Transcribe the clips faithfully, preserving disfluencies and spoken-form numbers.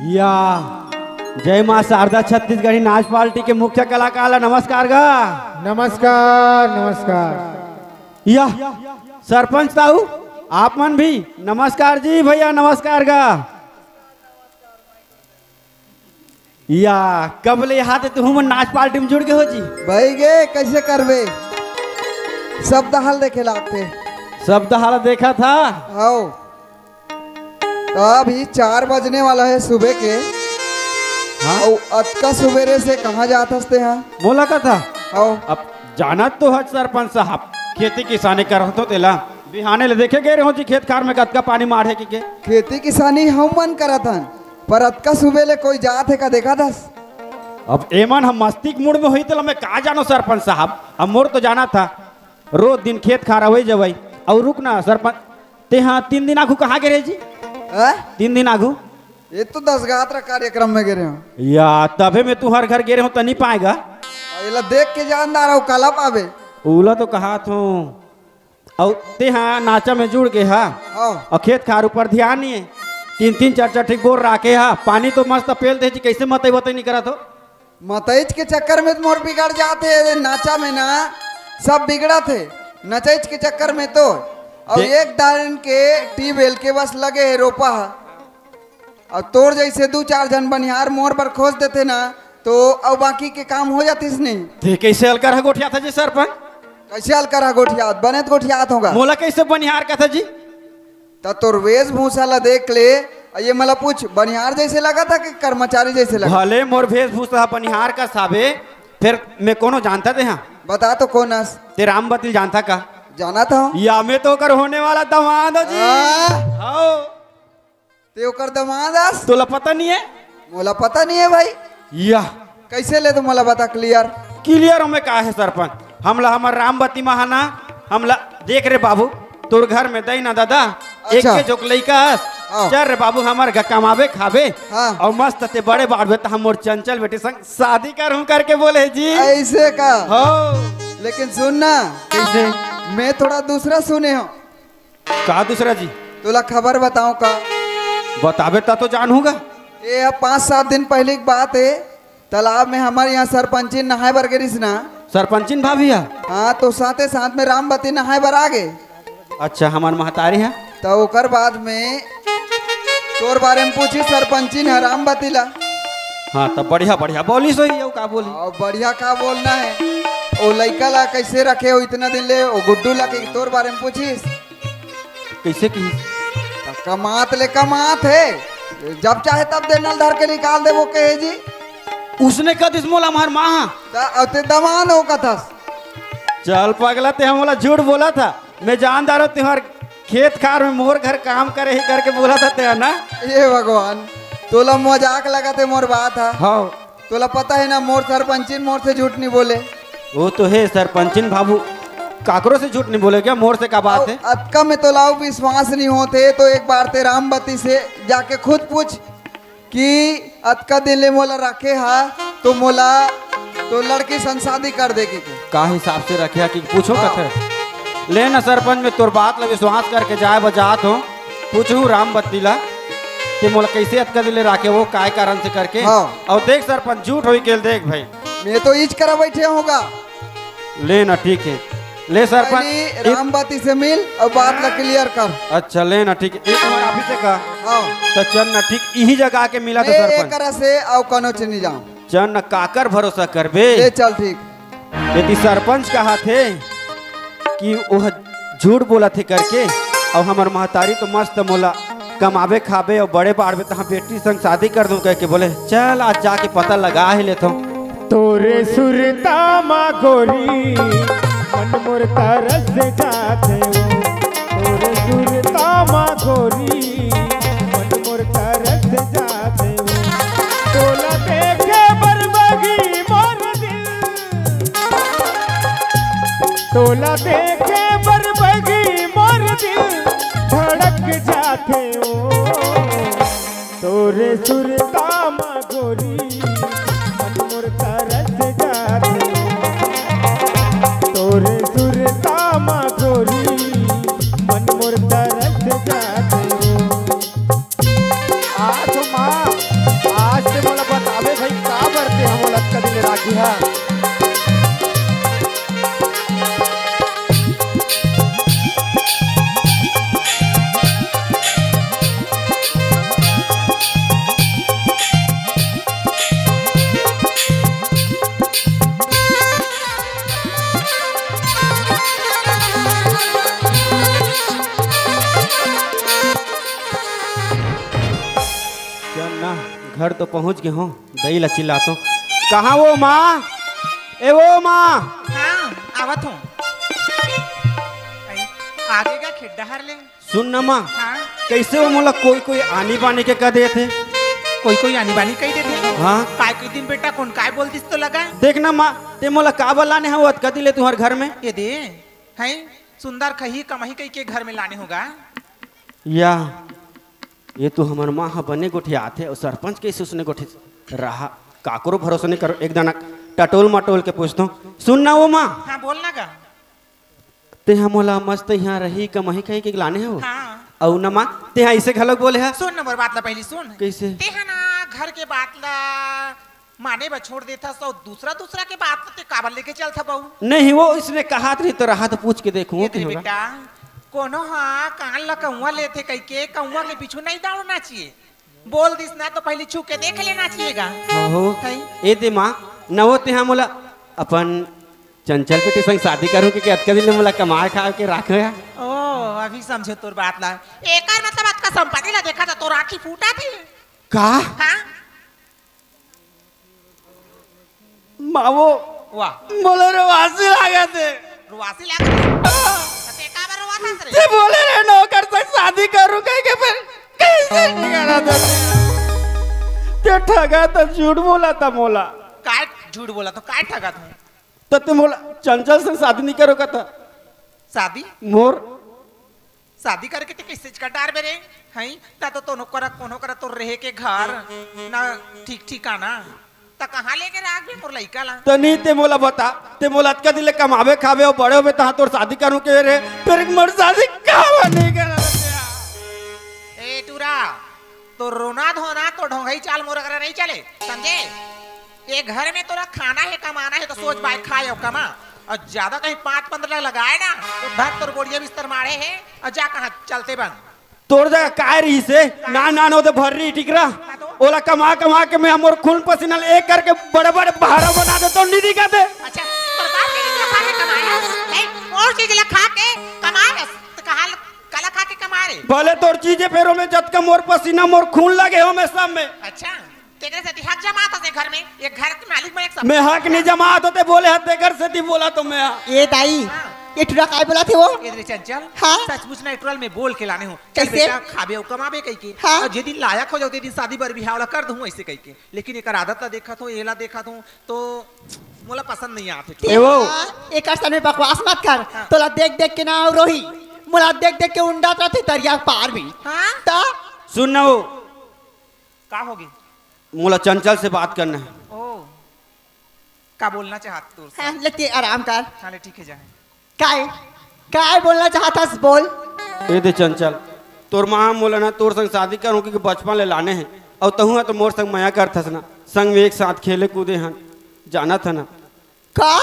या, जय माँ शारदा छत्तीसगढ़ी नाच पार्टी के मुख्य कलाकार ला नमस्कार गा। नमस्कार, नमस्कार। या, सरपंच ताऊ, आप मन भी नमस्कार जी भैया, नमस्कार गा। या, कब ले हाथ तुहू मन नाच पार्टी में जुड़ गए हो जी? भाई गे, कैसे करबे? शब्द हाल देखे लागते। शब्द हाल देखा था? आओ। तो अभी चार बजने वाला है सुबह के। हाँ? अउ अतका सुबेरे से कहाँ जात हस ते हा? मोला का था? आओ। अब जानत तो हच सरपंच साहब, खेती किसानी करत हो तेला। बिहाने ले देखे गए रहो जी खेत खार में कतका पानी माढ़े के, के। खेती किसानी हम मन करत हन, पर अतका सुबह ले कोई जात हे का देखा दस? अब एमन हम मस्ती के मूड में होई तेला मैं का जानो सरपंच साहब, अब मोर तो जाना था। रोज दिन खेत खार अवई जवई। अउ रुक ना सरपंच, ते हाँ तीन दिन आगू कहाँ गे रहे जी? हैं? तीन दिन आगू? ये तो दस गात्र कार्यक्रम में गे रहे हो। या तभे मैं तुहर घर गे रहे हो त नहीं पाएगा। एला देख के जानदार हो काला पावे। ओला तो कहा थो। अउ ते हाँ नाचा में जुड़ गे हा। हाँ। अउ खेत खार ऊपर ध्यान नहीं है। तीन तीन चार चार ठीक बोर राखे हा। पानी तो मस्त पेल दे जी, कैसे मतई वतई नहीं करत हो? मतईच के चक्कर में तो मोर बिगड़ जाते है, नाचा में ना सब बिगड़त है, नचईच के चक्कर में तो। और दे- एक दारन के ट्यूबवेल के बस लगे है रोपा है। और तोर जैसे दू चार झन बनिहार मोर बर खोज देते ना, तो अउ बाकी के काम हो जातिस नहीं। ते कैसे अलकर हा गोठिया था जी सरपंच? कैसे अलकर हा गोठियात? बने तो गोठियात होगा। मोला कैसे बनिहार का था जी? त तोर वेशभूषा ला देख ले, अउ ये मला पूछ, बनिहार जैसे लगा था कि कर्मचारी जैसे लगा? भले मोर वेशभूषा बनिहार का साबे, फिर मैं कोनो जानता ते हाँ? बता तो कोन अस? ते रामबती जानता का? जाना था। या मैं तो ओकर होने वाला दमाद हो जी। आ? हाओ। ते ओकर दमाद अस? तोला पता नहीं है? मोला पता नहीं है भाई। या। कैसे ले तो मोला बता क्लियर। क्लियर हमें का है सरपंच? हमला हमर रामबती महाना, हमला देख रे बाबू, तोर घर में दई ना दादा, एक अच्छा। के जोक लइका अस। हाँ। चल रे बाबू, हमर घर कमाबे खाबे। हाँ। अउ मस्त ते बड़े बाड़बे त हम मोर चंचल बेटी संग शादी करहूं करके बोले जी। ऐसे का? हो। लेकिन सुन ना। कैसे? मैं थोड़ा दूसरा सुने हूँ। का दूसरा जी? तोला खबर बताऊं का? बताबे ता तो जानहूंगा। ये अब पाँच सात दिन पहले की बात है, तालाब में हमारे यहाँ सरपंचिन नहाए बर गे रिहिस ना। सरपंचिन भाभी हा? हाँ, तो साथे साथ में रामबती नहाए बर आ गे। अच्छा, हमार महतारी हा? तो ओकर बाद में तोर बारे में पूछी सरपंचिन हा रामबती ला। हाँ, तब बढ़िया बढ़िया बोली सोई, अउ का बोली? और बढ़िया का बोलना है, ओ लइका ला कैसे रखे हो इतना दिन ले, ओ गुड्डू ला के तोर बारे में पूछिस। कैसे की? त कमात ले कमात हे, जब चाहे तब दे नल धर के निकाल देबो कहे जी। उसने कह दिस मोला हमार माँ हा। त अउ ते दमान हो कथस। चल पगला, ते हमला झूठ बोला था। मैं जानदार हो तुहर खेत खार में मोर घर काम करे ही करके बोला था ते ना। हे भगवान, तोला मजाक लगा ते मोर बात हा। हाँ। तोला पता है ना, मोर सरपंचिन मोर से झूठ नहीं बोले। वो तो है सरपंचिन बाबू, काकरो से झूठ नहीं बोले क्या? मोर से का बात है? अतका में तोला विश्वास नहीं होते तो एक बार ते रामबती से जाके खुद पूछ कि अतका दिन ले मोला रखे हा, तो मोला तो लड़की संग शादी कर दे के। का हिसाब से रखे हा कि पूछो हाँ। कथे? ले ना सरपंच, मैं तोर बात ला विश्वास करके जाए बजात हो। पूछहूँ रामबती ला कि मोला कैसे अतका दिन ले राखे, वो काय कारण से करके। हाँ। अउ देख सरपंच, झूठ होई गेल देख भाई। मैं तो इच करा बैठे होगा। ले ना, ठीक है। ले सरपंच, पहली इत- रामबती से मिल अउ बात ला क्लियर कर। अच्छा, ले ना, ठीक है। एक बार आप ही से कहा। हाँ। तो चल ना, ठीक इही जगह आके मिला था मैं सरपंच। एकरा से अउ कोनो चीज नहीं जाऊँ। चल ना, काकर भरोसा करबे? ले चल, ठीक। यदि सरपंच कहा थे कि वह झूठ बोला थे करके, अउ हमर महतारी तो मस्त मोला कमाबे खाबे अउ बड़े बाड़बे, तहाँ बेटी संग शादी कर दूं कह के बोले। चल आज जाके पता लगा ही लेथों। तोरे सुरता मा गोरी, मन मोर तरस जाथे ओ। तोरे सुरता मा गोरी, मन मोर तरस जाथे ओ। तोला देखे बर बगी मोर दिल, तोला देखे बर बगी मोर दिल धड़क जाथे ओ। तोरे सुरता मा गोरी, मन मोर तरस जाथे। तोरे सुरता मा गोरी, मन मोर तरस जाथे ओ। आठ माँ। कभी ले राखी हा। चल ना, घर तो पहुंच गे हों, दई ला चिल्लाथों। कहाँ वो माँ? ए वो माँ! हाँ, आवत हों। आई, आगे का खेत डहर ले। सुन ना माँ, हाँ? कइसे वो मोला कोई कोई आनी बानी के कह देथे? कोई कोई आनी बानी कह देथे? हाँ। काय के दिन बेटा कोन काय बोल दिस तो लगा? देख ना माँ, ते मोला का बलाने हव अतका दिन ले तुंहर घर में? ये दे, हैं? सुंदर खही कमही कहिके घर में लाने होगा। या, ये तो हमर माँ ह बने गोठियाथे अउ सरपंच कइसे उसने गोठियाथे। रहा, काकरो भरोसा नइ करो, एक दाना टटोल मटोल के पूछथों। सुन ना वो माँ। हाँ, बोल ना गा। तेहा मोला मस्त इहाँ रही कमही कहिके लाने हव। हाँ। अउ ना माँ, तेहा अइसे घलोक बोले हा। सुन ना मोर बात ला पहिली सुन। कइसे? तेहा ना घर के बात ला माने बर छोड़ देथस अउ दूसरा दूसरा के बात ते काबर लेके चलथा बहू? नहीं, वो इसने कहात रही तो रहा तो पूछ के देखूं, ये वो दे कहीं होगा। बेटा, कोनो हा कान ला कौवा लेथे कहिके कौवा के पीछू नहीं दौड़ना चाहिए। बोल दिस ना तो पहले छू के देख लेना चाहिए गा। ओहो। हैं? ए दे माँ, न वो तेहा मोला अपन चंचल बेटी संग शादी करूं कि अतका दिन ले मोला कमाए खा के राखे हा। ओ, अभी समझे तोर बात ला। एकर मतलब अतका संपत्ति ला देखा था तोर आँखी फूटा थे। का? हाँ? माँ वो वाह। मोला रुवासी लागत हे। रुवासी लागत हे? त ते काबर रुवाथस रे? ते बोले रहे नौकर से शादी करूं कहिके, फिर कइसे नहीं करा था? ते ठगा था, झूठ बोला था मोला। काय झूठ बोला था, काय ठगा था? त ते मोला चंचल से शादी नहीं करो का था? शादी? मोर शादी करके ते कइसे का डार बेरे? हई, ना तो तोनो करा, कोनो करा तोर रहे के घर, ना ठीक ठिकाना। त कहाँ लेके राख बे मोर लइका ला? तनी ते मोला बता, ते मोला अतका दिन ले कमावे खावे अउ बड़े होबे तहाँ तोर शादी करूं के रे, फिर मोर शादी काबर नहीं करा? ए टूरा, तो रोना धोना तो ढोंगई चाल मोर करा नहीं चले, समझे? ये घर में तोरा खाना हे, कमाना हे तो सोच बाय खाए अउ कमा। अउ ज्यादा कहीं पाँच पंद्रह लगाए ना तो धर तोर बोरिया बिस्तर मारे हे अउ जा कहाँ चलते बन। तोर जगह काय रहिस हे? नान नान होते भर्री टिकरा। ओला कमा कमा के मैं मोर खून पसीना ले एक करके बड़े बड़े भारा बना देथों, नहीं दिखत हे। अच्छा, तोर बाप के चीज ला खा के कमाए हस? नहीं, और चीज ला खा के कमाए हस? तो कहा, काला खा के कमाए रे? भले तोर चीजे फेरो में जतका मोर पसीना मोर खून लगे हो मैं सब में। अच्छा, तेकरे सेती हक जमात हस घर में, ये घर के मालिक मैं एक सब। मैं हक नहीं जमात होते बोले हस, तेकर सेती बोला तो मैं। ए दाई, हाँ। ये टुरा काय बोला थे वो? ये रे चंचल, हाँ? सचमुच ना ये टुरा ल मैं बोल के लाने हों। चल कइसे? बेटा, खाबे अउ कमाबे कहिके। हाँ। अउ जे दिन लायक हो जाओ, ते दिन शादी बर बिहाव ला कर दूं, अइसे कहिके। लेकिन एकर आदत ला देखत हों, एला देखत हों, तो मोला पसंद नहीं आत हे। ए वो। हाँ, एकर सामने बकवास मत कर। हाँ। तोला देख देख के ना अउ रोही, मोला देख देख के उंडात रहिथे दरिया के पार भी। हाँ? त सुन ना वो, का होगे? मोला चंचल से बात करना हे। ओ, का बोलना चाहत तोर से? हाँ, ले ते आराम कर। हाँ, ले ठीक हे, जा। काय? काय बोलना चाहत हस, बोल। ए दे चंचल, तोर माँ मोला ना तोर संग शादी करूं कि बचपन ले लाने हे, अउ तहूं ह तो मोर संग मया करथस ना, संग में एक साथ खेले कूदे हन, जानत ह ना। का?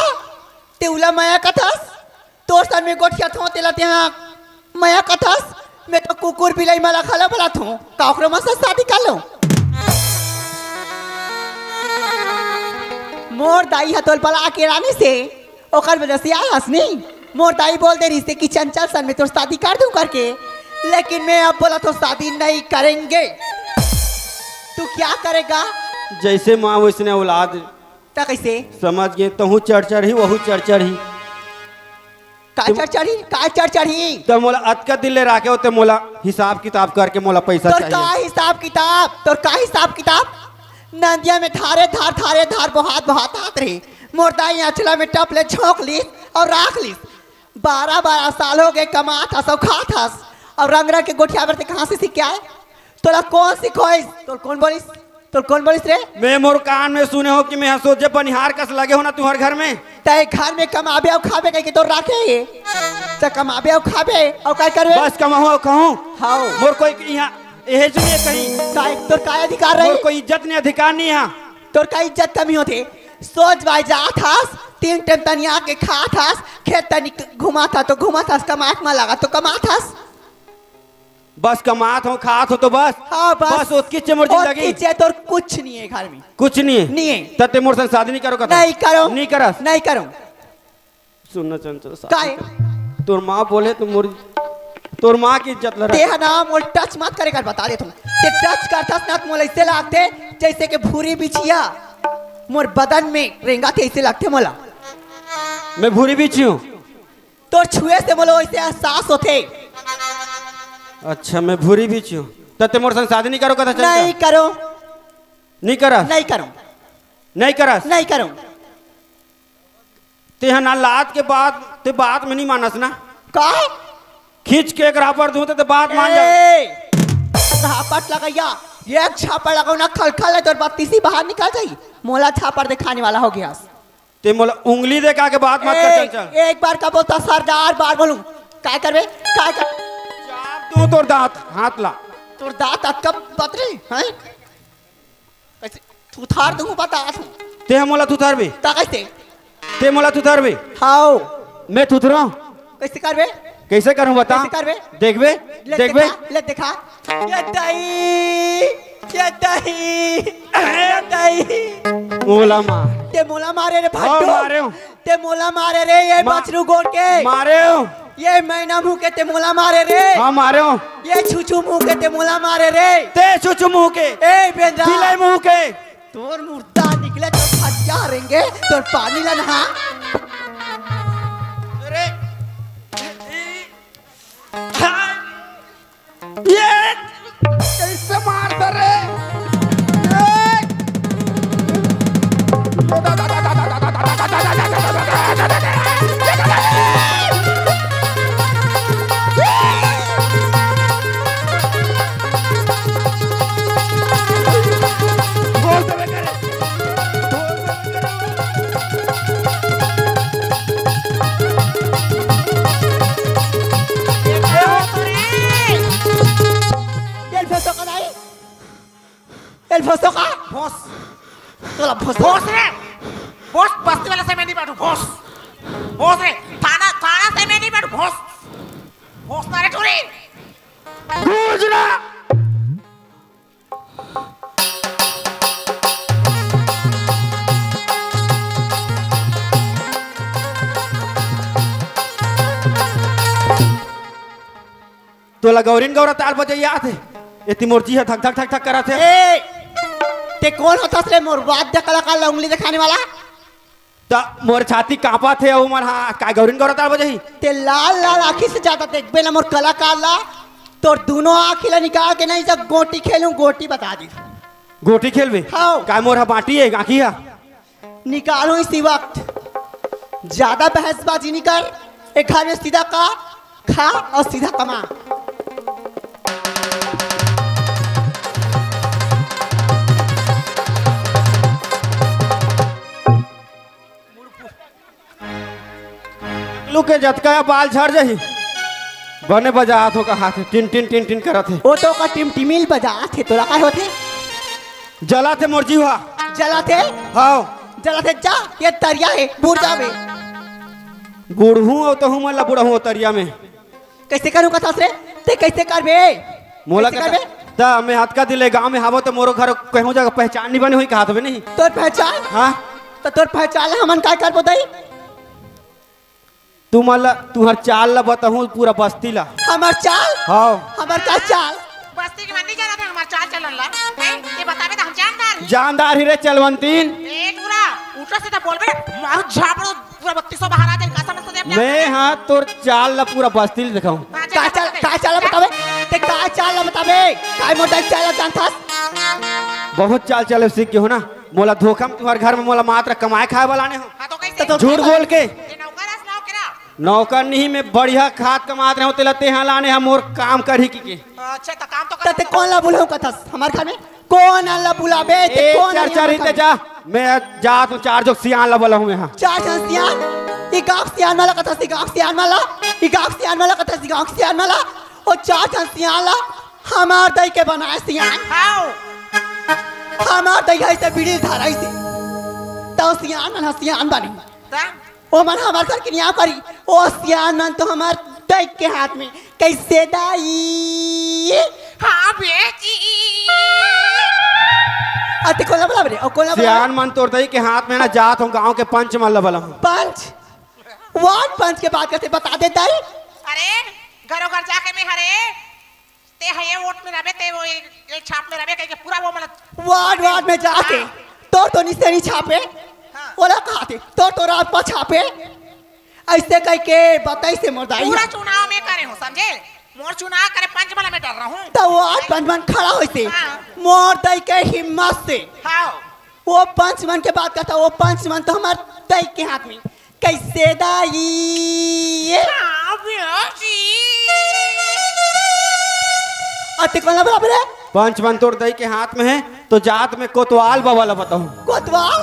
ते उला मया कथस? तोर सन में गोठियाथों तेला तेहा मया कथस? मैं तो कुकुर बिलाई मला घला बलाथों। का ओकरो मन से शादी कर लो? मोर दाई ह तोल बला के रानी से, ओकर वजह से आय हस नहीं। मोर दाई बोल दे रहिस कि चंचल सन में तोर शादी कर दूं करके, लेकिन मैं अब बोला तो शादी नहीं करेंगे। तू क्या करेगा? जैसे माँ वैसने औलाद। त कइसे? समझ गे, तहूँ चढ़ चढ़ही, वहू चढ़ चढ़ही। का तुम चढ़ चढ़ही? का चढ़ चढ़ही? त मोला अतका दिन ले राखे हो, ते मोला हिसाब किताब करके मोला पैसा तोर चाहिए। का हिसाब किताब? तोर का हिसाब किताब? नदिया में धारे धार, धारे धार, बोहात बोहात आत रही। मोर दाई अचला में टप ले झोंक लीस अउ राख लीस। बारह बारह साल हो गए कमात हस अउ खात हस, अउ रंग रंग के गोठियाबर ते कहाँ से सीख के आए? तोला कौन सिखोइस? तोल कौन बोलिस? तोल कौन बोलिस रे? मैं मोर कान में सुने हो कि मैं ह सोझे बनिहार कस लगे हो ना तुहर घर में। तय घर में कमाबे अउ खाबे कहिके तोर राखे हे। त कमाबे अउ खाबे अउ काय करबे? बस कमाहूँ अउ खाहूँ। हाओ। मोर कोई यहाँ एहे जो नहीं कहीं। काय, तोर काय अधिकार रही? मोर कोई इज्जत नहीं, अधिकार नहीं है। तोर का इज्जत कमी होथे? सोच भाई जात हस, तीन टाइम तनिया के खात हस, खेत तनी घुमात हस तो घुमात हस, कमात म लगा तो कमात हस। बस कमात हो, खात हो तो बस। हाँ, बस। बस ओतकी चे मोर जिंदगी। ओतकी चे तोर कुछ नहीं है घर में। कुछ नहीं है? नहीं है। त ते मोर संग शादी नहीं करो कथा? नहीं करो। नहीं करस? नहीं करो। सुन ना चंचल साथी। काहे? तोर माँ बोले तो मोर, तोर माँ की इज्जत लड़ा। तेहा ना मोर टच मत करे कर बता देत हूँ। ते टच करथस ना त मोला ऐसे लागथे जैसे के भूरी बिछिया मोर बदन में रेंगथे, ऐसे लागथे मोला। मैं भूरी बिछी हूँ? तोर छुए से मोला वैसे एहसास होथे। अच्छा, मैं भूरी बिछी हूँ। त ते मोर संग शादी नहीं करो कथा चंचल? नहीं करो। नहीं करस? नहीं करो। नहीं करस? नहीं करो। तेहा ना लात के बात, ते बात में नहीं मानस ना। का? खींच के एक रापट दूं त ते बात मान जा। ए, रापट लगइया, एक झापड़ लगाओ ना, खलखल ले तोर बत्तीसी बाहर निकल जाई। मोला झापड़ दिखाने वाला हो गया। ते मोला उंगली देखा के बात मत कर ए, चंचल। एक बार का बोलता सरदार, बार बोलूं। काय करबे? काय कर? चाप दूं तोर दांत, हाथ ला। तोर दांत अतका बतरे, हैं? कैसे थुथार दूं, बता तू। ते ह मोला थुथारबे? त कैसे? ते मोला थुथारबे? हाओ। मैं थुथराऊं? कैसे करबे? कैसे करूं बता? कैसे करबे? देखबे? ले देखबे? देखा, ले देखा। ये दई, ये दई, ये दई। मोला मार। ते मोला मारे रे हाँ, भाटो। मारे हूँ। ते मोला मारे रे, ये मा-, बछरू गोड़ के। मारे हो। ये मैना मुंह के ते मोला मारे रे। हाँ, मारे हो। ये छुछू मुंह के ते मोला मारे रे। ते छुछू मुंह के। ए बेंदरा। बिलाई मुंह के। तोर मुर्दा निकले तो खटिया रेंगे, तोर पानी ला नहा। अरे। ये कैसे मारता रे? ये तेल फंसो का नहीं? तेल फंसो का? भोस। तोला भोस। भोस रे। भोस, बस्ती वाला से मैं नहीं बैठू, भोस। भोस रे। थाना, थाना से मैं नहीं बैठू, भोस। भोस ना रे टूरी। गूंजना। तोला गौरीन गौरा ताल बजइया आथे। एती मोर जी ह धक धक धक धक करत हे। ए, ते कोन होथस रे मोर वाद्य कलाकार ला उंगली दिखाने वाला? त मोर छाती कांपत हे, अउ मन हा काय गौरीन गौरा ताल बजही? ते लाल लाल आँखी से जादा देखबे ना मोर कलाकार ला, तोर दूनों आँखी ला निकाल के नहीं त गोटी खेलूं, गोटी बता दी। गोटी खेलबे? हाँ। काय मोर हा बाटी हे आँखी हा? निकालूं इसी वक्त। ज्यादा बहसबाजी नहीं कर, एक घर में सीधा का खा और सीधा कमा। लू के जतका बाल झड़ जाही, बने बजात हो का हाथ टिन टिन टिन टिन करत हे। वो तो का टिमटिमिल बजात हे, तोला काय होथे? जलाथे मोर जीवा। जलाथे? हाव। जलाथे जा, ये तरिया हे, बूड़ जाबे। बूड़हूं अउ तहूं मन ला बूड़हूं तरिया में। कैसे करूं कथस रे? ते कैसे करबे? मोला कैसे कथा-, करबे? त मैं हतका दिन ले गांव में हावो त मोरो घर कहूं जगह पहचान नहीं बने होई कहात हवे नहीं। तोर पहचान? हाँ। त तोर पहचान ला हमन काय करबो दई? तुमन ला, तुहर चाल ला बताहूं पूरा बस्ती ला। हमर चाल? हाव। हमर का चाल? बस्ती के मन नहीं जानत हे हमर चाल चलन ला। हैं? ये बताबे त हम जानदार ही। जानदार ही रे चलवंतीन। ए टूरा, उल्टा सीधा बोलबे, मारू झापड़ो पूरा बत्तीसों बाहर आ जाए, का समझ सकते अपने आप मैं को? हाँ तोर चाल ला पूरा बस्ती ला दिखाऊं। हाँ, चल, का चाल, चल, का चाल ला चल। बताबे? ते का चाल ला बताबे? काय मोटा चाल ला जानथस? बहुत चाल चले सीख के हो ना। मोला धोखा में तुम्हारे घर में मोला मात्र कमाए खाए वाला ने हो। हाँ, तो कैसे? तो झूठ बोल के। ये नौकर है, नौकरा? नौकर नहीं, मैं बढ़िया खात कमात रहे हूँ, तेला तेहा लाने हम मोर काम करही की के। अच्छा, तो काम तो त ते कर। कौन ला बुलाऊं कथस? हमारे घर में कौन ला बुलाबे? ते ए, कौन चल, ला चल, बुलाबे? इते जा। मैं जात हूँ, चार जो सियान ला बोला हूँ मैं, हाँ। चार जन सियान? ई गाँव सियान वाला कथस, ई गाँव सियान वाला, ई गाँव सियान वाला कथस, ई गाँव सियान वाला। ओ चार जन सियान ला हमार दई के बनाए सियान। हाव। हमार दई ऐसे बीड़ी धराई से। त ओ सियान मन ह सियान बनी। त? ओ मन हमर सर के नियाव करी। ओ सियान मन तो हमर दाई के हाथ में। कइसे दाई? हाँ बेटी। अते कोला बला बरे, ओ कोला बला। सियान मन तोर दाई के हाथ में ना जात हूँ, गांव के पंच मन ला बला हूँ। पंच? वार्ड पंच के बात करते बता दे दाई। अरे, घरों घर जाके मैं हरे, ते ह ये वोट में रबे, ते वो ये, ये छाप में रबे, कहिके पूरा वो मतलब वार्ड, वार्ड में जाके हाँ। तोर तो निशानी छापे, हाँ। ओला कहाथे, तोर तो राजपा छापे, अइसे कहिके बताइसे मोर दाई पूरा ह। चुनाव में करे हूँ, समझे? मोर चुनाव करे पंच वाला में डर रहूँ। त वार्ड पंच मन खड़ा होइसे, हाँ। मोर दाई के हिम्मत से। हाँ। वो पंच मन के बात करता, वो पंच मन तो हमर दाई के हाथ में। कइसे दाई? हाँ, बेटी। अते कोन ला बला बरे? पंच मन तोर दाई के हाथ में है, तो जात में कोतवाल बाबा ला बताऊं। कोतवाल?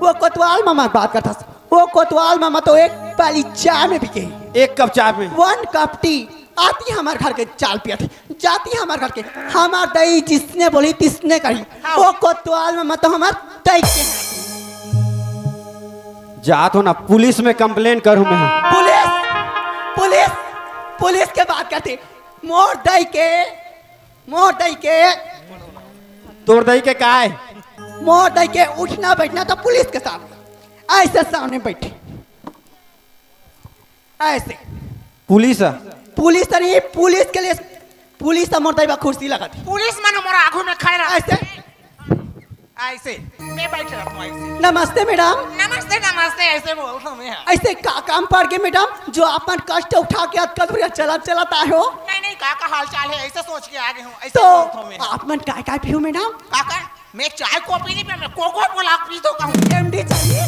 वो कोतवाल मामा के बात करथस। वो कोतवाल मामा तो एक प्याली चाय में बिके। एक कप चाय में। One cup tea। आती हमर घर के चाल पियत, जाती हमर घर के, हमर दाई जिसने बोली तिसने करी। हाँ। वो कोतवाल मामा तो हमर दाई के। जात हूँ ना, पुलिस में complaint करूँ मैं। पुलिस, पुलिस, पुलिस के बात करते। मोर दाई के, मोर दाई के। तोर दाई के काय? मोर दाई के उठना बैठना तो पुलिस के साथ, अइसे सामने बैठे, अइसे। पुलिस ह? पुलिस तो नहीं, पुलिस के लिए, पुलिस तो मोर दाई बा कुर्सी लगा दी। पुलिस मन मोर आगू में खड़े रह। अइसे? अइसे। मैं बैठे रहता हूँ अइसे। नमस्ते मैडम। नमस्ते, नमस्ते, अइसे बोल रहा हूँ मैं। अइसे का काम पड़ गए मैडम, जो आप मन कष्ट उठा के अतका दूर चलत चलत आए हो? नहीं, नहीं, का, का हाल चाल है, अइसे सोच के आ गए हूँ, अइसे तो बोल रहा हूँ मैं। आप मन काय काय पियो मैडम? का, का? मैं चाय कॉफी नहीं पिया, मैं कोको कोला पी तो कहूँ। एमडी चाहिए?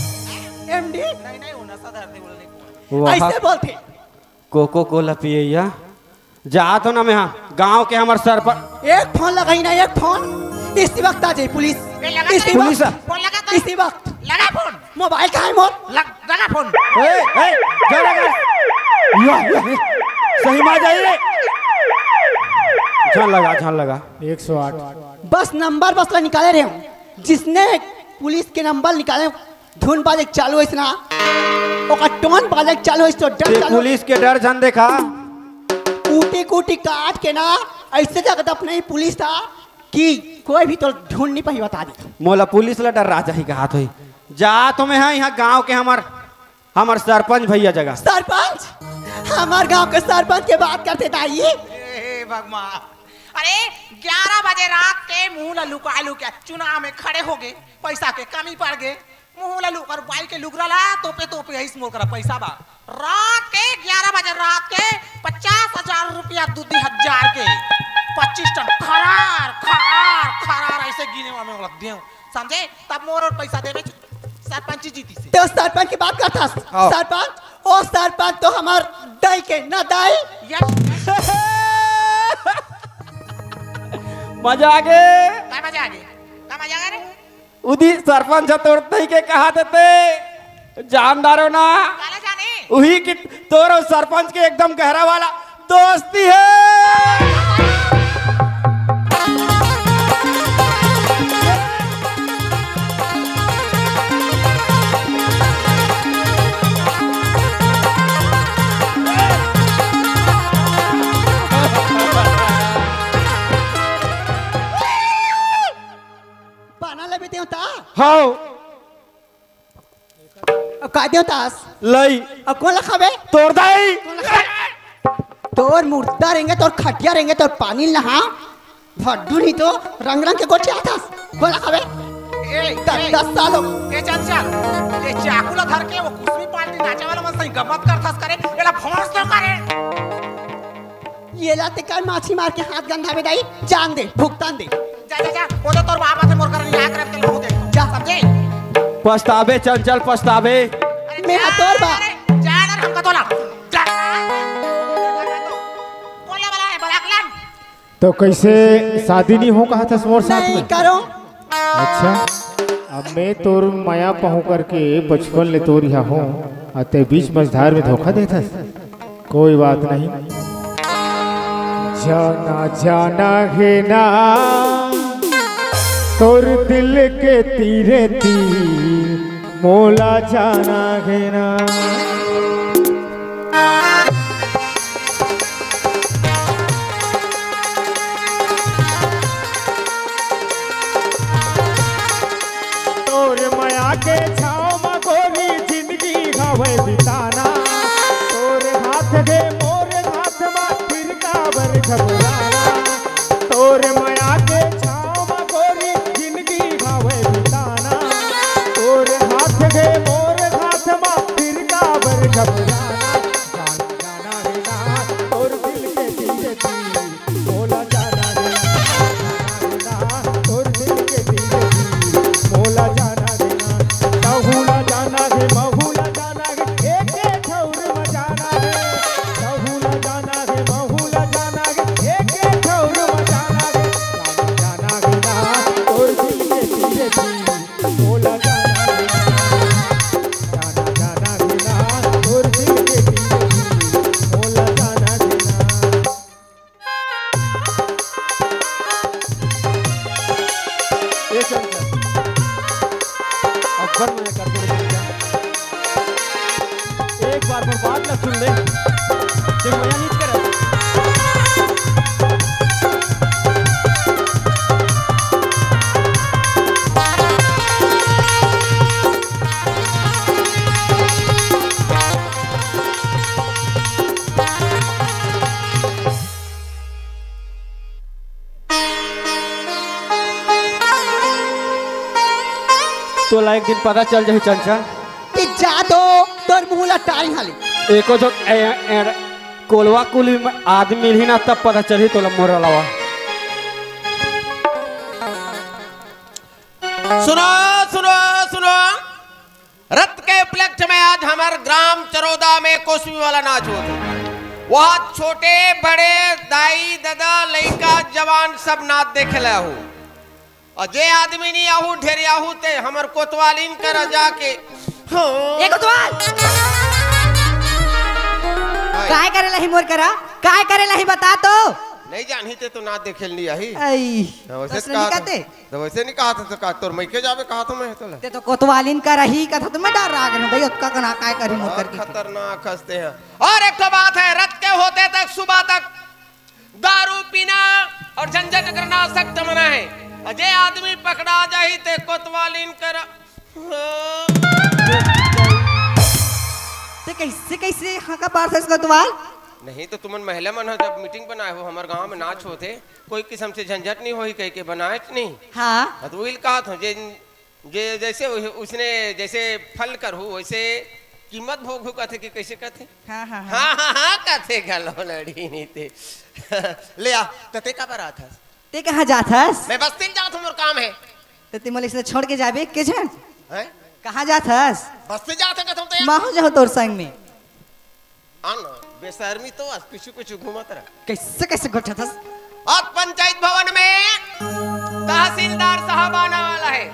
एमडी? नहीं, नहीं, वो नशा धर दे बोलने को। वाह। अइसे बोलते। कोको कोला पियैया। जात हूँ ना मैं, हाँ, गांव के हमर सरपंच। एक फोन लगाई ना, एक फोन। इसी वक्त आ जाए पुलिस। ए, लगा इसी फोन। पुलिस। वक्त। फोन लगा तो। इसी वक्त। लगा फोन। मोबाइल कहाँ है मोर? लग-, लगा फोन। ए, ए, जा लगा। या, या, या। सही में आ जाइए। झन लगा, झन लगा। एक सौ आठ। बस नंबर बस ला निकाले रहे हूँ। जिसने पुलिस के नंबर निकाले, धुन बाजे चालू होइस ना, ओकर टोन बाजे चालू होइस तो डर ते चालू। पुलिस के डर झन देखा। कूटी कूटी काट के ना, अइसे जगह दफनाही पुलिस था कि कोई भी तो ढूंढ नहीं पाही, बता दे। मोला पुलिस ला डर राजा ही कहात होही। जात हूँ मैं, हाँ, इहाँ गांव के हमर, हमर सरपंच भैया जगह। सरपंच? हमर गांव के सरपंच के बात करते दाई। हे भगवान, अरे ग्यारह बजे रात के मुंह ला लुका लुका चुनाव में खड़े हो गए, पैसा के कमी पड़ गए, मुंह ला लुका, बाई के लुगरा ला तोपे तोपे अइस मोर करा पैसा बा। रात के ग्यारह बजे रात के पचास हजार रुपया, दू दी हजार के पच्चीस टन खरार खरार खरार अइसे गिने में ओला देव, समझे? तब मोर और पैसा देवे सरपंच जीती से। तो सरपंच की बात करथस। हाँ। सरपंच, ओ सरपंच तो हमर दाई के ना दाई। यस। मजा आ गे। का मजा आ गे? का मजा आ गे रे? उदी सरपंच ह तोर दाई के कहा देते। जानदारो ना। काला जाने? उही कि तोर अउ सरपंच के एकदम गहरा वाला दोस्ती हे। पाना लेबे तेंव ता? हव। अब का देवतास? लई। अब कोन ला खाबे? तोर दाई। कोन ला खाबे? तोर मुर्दा रेंगे, तोर खटिया रेंगे, तोर पानी लहा। भड्डू नहीं तो रंग रंग के गोठियाथस। कोन ला खाबे? ए, दस, ए, दस साल हो। ए, चल, चल। ये चाकू ला धर के वो कुसमी पार्टी नाचे वाला मन सही गम्मत करथस करे। एला भोंस दो करे। ये ला ते काय माछी मार के हाथ गंधावे दाई, जान दे, भुगतान दे। जा, जा, जा, वो तो तोर बाप आथे मोर घर, यहाँ कर तेल हो दे। जा। समझे? पछताबे चंचल, पछताबे। अरे मैं जा, तोर बाप। अरे जा ना, हमका तोला। जा। बोले वाला है, बलाकलन। तो कैसे शादी नहीं हो कहा था मोर साथ नहीं में? करो। अच्छा, अब मैं तोर मया पहूं करके बचपन ले तोर यहाँ हूँ, आ ते बीच मझधार में धोखा देथस। कोई बात नहीं। जाना जाना है ना तोर दिल के तीरे तीर, मोला जाना हे ना। तोर मया के छाँव म गोरी जिनगी हवय बिताना। तोर हाथ दे मोर हाथ म फिर काबर घबराना। तोर मया के छाँव म गोरी जिनगी हवय बिताना। तोर हाथ दे मोर हाथ म फिर काबर घबराना। जाना, जाना हे ना, तोर दिल के धीरे धीरे। मोला जाना हे ना, जाना हे ना, तोर दिल के धीरे धीरे। मोला जाना हे ना, तहूँ ला जाना हे, महूँ ला जाना हे, एके ठउर म जाना हे। तहूँ ला जाना हे, महूँ ला जाना हे, एके ठउर म जाना हे। जाना, जाना हे ना, तोर दिल के धीरे धीरे। मोला जाना हे ना, जाना, जाना हे ना, तोर दिल के धीरे धीरे। मोला जाना हे ना। ए चंचल, अब्बड़ मजा करके देख लिया। एक बार मोर बात ला सुन ले, ते मया नइ करे। तोला एक दिन पता चल जाही चंचल। कि जा तो तोर मुंह ला टारी हाली। एको झो ए, ए, कोलवा कुली में आदमी मिलही ना, तब पता चलही तोला मोर अलावा। सुनो, सुनो, सुनो। रथ के उपलक्ष्य में आज हमर ग्राम चरोदा में कोसमी वाला नाच होत हे। वहाँ छोटे बड़े, दाई ददा, लइका जवान सब नाच देखे ला आहू। अउ जे आदमी नइ आहू, ढेरियाहू ते हमर कोतवालिन करा जाके। हाँ। ए कोतवाल! हाय। काय करे लाही मोर करा? काय करे लाही बता तो? नइ जानही ते तो नाच देखे ल नइ आही। आई। हाँ, वइसे कस नइ कहा था। कहते? त वइसे नइ कहा था, त का तोर मइके जाबे कहा था मैं तोला। ते तो कोतवालिन करा ही कथा तो मैं डर रहा करूँ भाई, ओतका कना काय करी मोर करके। खतरनाक हंसते हैं। अउ एक ठो बात हे, रथ के होते तक सुबह तक दारू पीना अउ झंझट करना सख्त मना हे। अउ जे आदमी पकड़ा जाही ते कोतवालिन करा। ते कइसे, कइसे हाँका पारथस कोतवाल? नहीं तो तुमन महिला मन ह जब मीटिंग बनाए हो, हमर गांव में नाच होथे, कोई किसम से झंझट नइ होही कहिके बनाएच नहीं। हाँ। हाँ, त उही ल कहत हों, जे, जे जइसे उ-, उसने जइसे फल करहू, वइसे कीमत भोगहू कथे कि कइसे कथे? हाँ, हाँ, हाँ। हाँ, हाँ, हाँ, कथे घलो लड़ी नइ ते। ले आ, त ते काबर आथस? ते कहाँ जाथस? मैं बस्ती ल जात हों, मोर काम हे। त ते मोला इसने छोड़ के जाबे के झन? हैं? कहाँ जाथस? बस्ती जात हों, कथम तो यार। महूँ जाहूँ तोर संग में। आ ना, बेशर्मी तो आज कुछु कुछु घूमत रहा। कइसे, कइसे गोठा थस? आज पंचायत भवन में तहसीलदार साहब आना वाला हे।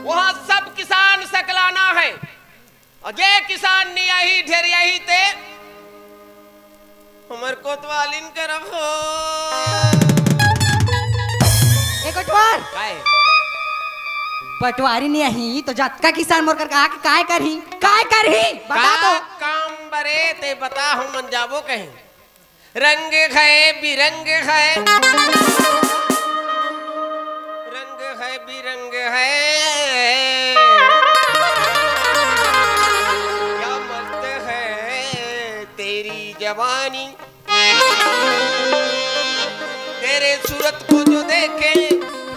वहाँ सब किसान सकलाना हे। अउ जे किसान नइ आही, ढेरियाही ते हमर कोतवालिन करब हो। ए कोटवार। काय? पटवारी नइ आही तो जतका किसान मोर कर कहा के काय करही? काय करही? बता का तो। काम बरे ते बता, हमन जाबो कहीं। रंग है बिरंग है, रंग है बिरंग है, क्या मस्त है तेरी जवानी। तेरे सूरत को जो देखे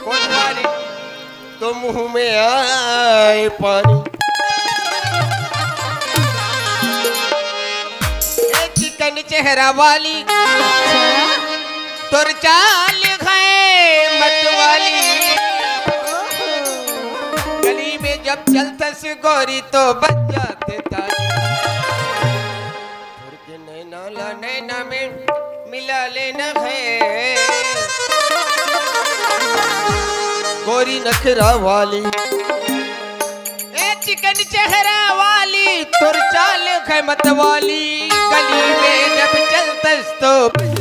कोतवाली, तो मुंह में आए पानी। ए चिकन चेहरा वाली, तोर चाल है मत वाली। गली में जब चलतस गोरी तो बज जाथे ताली। के नैना ला नैना में मिला लेना है। गोरी नखरा वाली, ए चिकन चेहरा वाली, तोर चाल है मत वाली। गली में जब चलतस तो बज